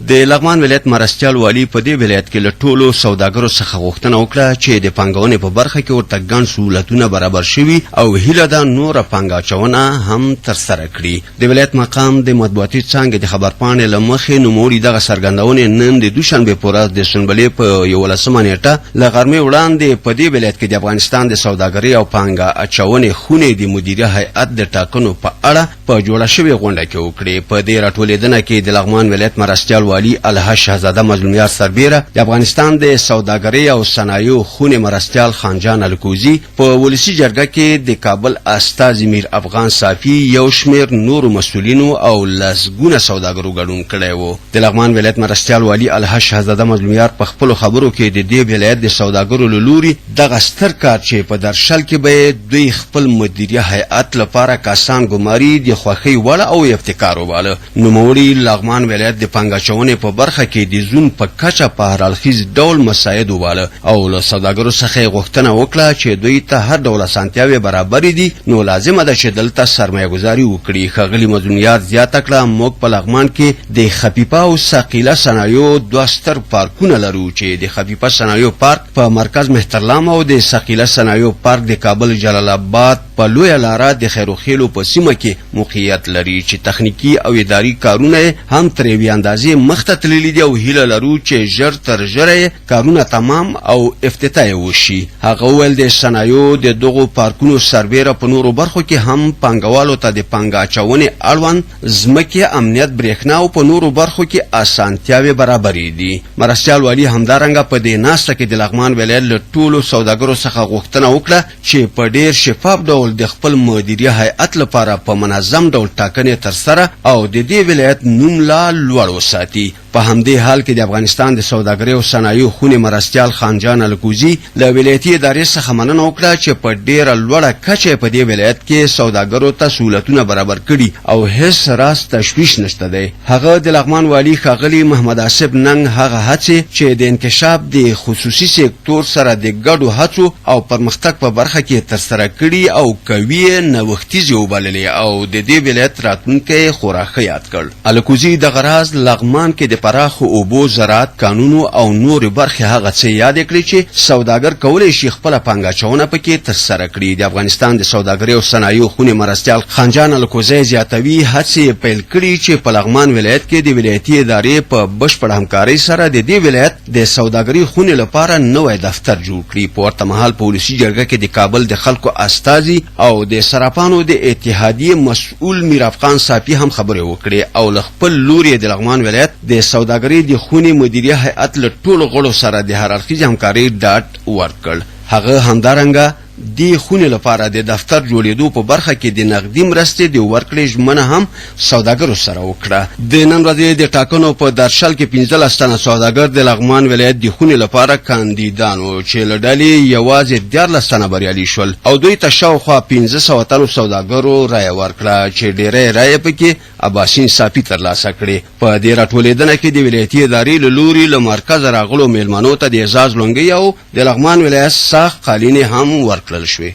د لغمان ولایت مرستیال والي په دې ولایت کې له ټولو سوداګرو څخه غوښتنه وکړه چې د پانګونې په برخه کې ورته ګڼ سهولتونه برابر شوي او هیله ده نوره پانګه اچونه هم ترسره کړي. د ولایت مقام د مطبوعاتي څانګې د خبرپاڼې له مخې، نوموړي دغه څرګندونې نن د دوشنبې په ورځ د سنبلې په 11مه نېټه له غرمې وړاندې په دې ولایت کې د افغانستان د سوداګرۍ او پانګه اچونې خونې د مدیره هیئت د ټاکنو په اړه په جوړه شوې غونډه کې وکړې. په دې راټولېدنه کې د لغمان ولایت مرستیال والي الحاج شهزاده مظلومیار سربېره د افغانستان د سوداګرۍ او صنایعو خونې مرستیال خانجان الکوزي، په ولسي جرګه کې د کابل استازي میر افغان صافي، یو شمېر نورو مسؤلینو او لسګونه سوداګرو ګډون کړی وو. د لغمان ولایت مرستیال والي الحاج شهزاده مظلومیار په خپلو خبرو کې د دې ولایت د سوداګرو له لوري دغه ستر کار چې په درشل کې به یې دوی خپل مدیریه هیئت لپاره کسان ګماري، د خوښۍ وړ او ابتکار وباله. نوموړي لغمان ولایت د پانګه اچونې په برخه کې د زون په کچه په هر اړخیز ډول مساعد وباله او له سوداګرو څخه یې غوښتنه وکړه چې دوی ته هر ډول اسانتیاوې برابرې دي، نو لازمه ده چې دلته سرمایه ګذاري وکړي. ښاغلي مظلومیار زیاته کړه، موږ په لغمان کې د خفیفه او ثقیله صنایعو دوه ستر پارکونه لرو چې د خفیفه صنایعو پارک په مرکز مهترلام او د ثقیله صنایعو پارک د کابل جلال آباد په لویه لاره د خیروخیلو په سیمه کې موقعیت لري چې تخنیکي او اداري کارونه یې هم تر یوې اندازې مخته تللي دي او هیله لرو چې ژر تر ژره یې کارونه تمام او افتتاح یې وشي. هغه وویل، د صنایعو د دغو پارکونو سربېره په نورو برخو کې هم پانګوالو ته د پانګه اچونې اړوند ځمکې، امنیت، برېښنا او په نورو برخو کې اسانتیاوې برابرې دي. مرستیال والي همدارنګه په دې ناسته کې د لغمان ولایت له ټولو سوداګرو څخه غوښتنه وکړه چې په ډېر شفاف ډول د خپل مدیریه هیئت لپاره په منظم ډول ټاکنې ترسره او د دې ولایت نوم لا لوړ وساتي. په همدې حال کې د افغانستان د سوداګرۍ او صنایعو خونې مرستیال خانجان الکوزي له ولایتي ادارې څخه مننه وکړه چې په ډېره لوړه کچه یې په دې ولایت کې سوداګرو ته سهولتونه برابر کړي او هېڅ راز تشویش نشته دی. هغه د لغمان والي ښاغلي محمد آصف ننګ هغه هڅې چې د انکشاف د خصوصي سکتور سره د ګډو هڅو او پرمختګ په برخه کې ترسره کړي او کوي یې، نوښتیزې وبللې او د دې ولایت راتلونکی یې خورا ښه یاد کړ. الکوزي دغه راز لغمان کې د پراخو اوبو، زراعت، کانونو او نورې برخې هغه څه یادې کړې چې سوداګر کولی شي خپله پانګه اچونه په کې ترسره کړي. د افغانستان د سوداګرۍ او صنایعو خونې مرستیال خانجان الکوزی زیاتوي، هڅې یې پیل کړي چې په لغمان ولایت کې د ولایتي ادارې په بشپړه همکارۍ سره د دې ولایت د سوداګرۍ خونې لپاره نوی دفتر جوړ کړي. په ورته مهال په ولسي جرګه کې د کابل د خلکو استازي او د صرافانو د اتحادیې مسؤل میرافغان صافي هم خبرې وکړې او له خپل لوري یې د لغمان ولایت د سوداګرۍ د خونې مدیریه هیئت له ټولو غړو سره د هر اړخیزې همکارۍ ډاډ ورکړ. هغه همدارنګه دې خونې لپاره د دفتر جوړېدو په برخه کې د نغدي مرستې د ورکړې ژمنه هم سوداګرو سره وکړه. د نن ورځې د ټاکنو په درشل کې 15 تنه سوداګر د لغمان ولایت د خونې لپاره کاندیدان وو چې له ډلې یې یوازې 13 تنه بریالي شول او دوی ته شاوخوا 500 تنو سوداګرو رایه ورکړه چې ډېری رایې پکې اباسین صافي ترلاسه کړې. په دې راټولېدنه کې د ولایتي ادارې له لوري له مرکزه راغلو مېلمنو ته د اعزاز لونګۍ او د لغمان ولایت ساخت قالینې هم ورکړل شوې.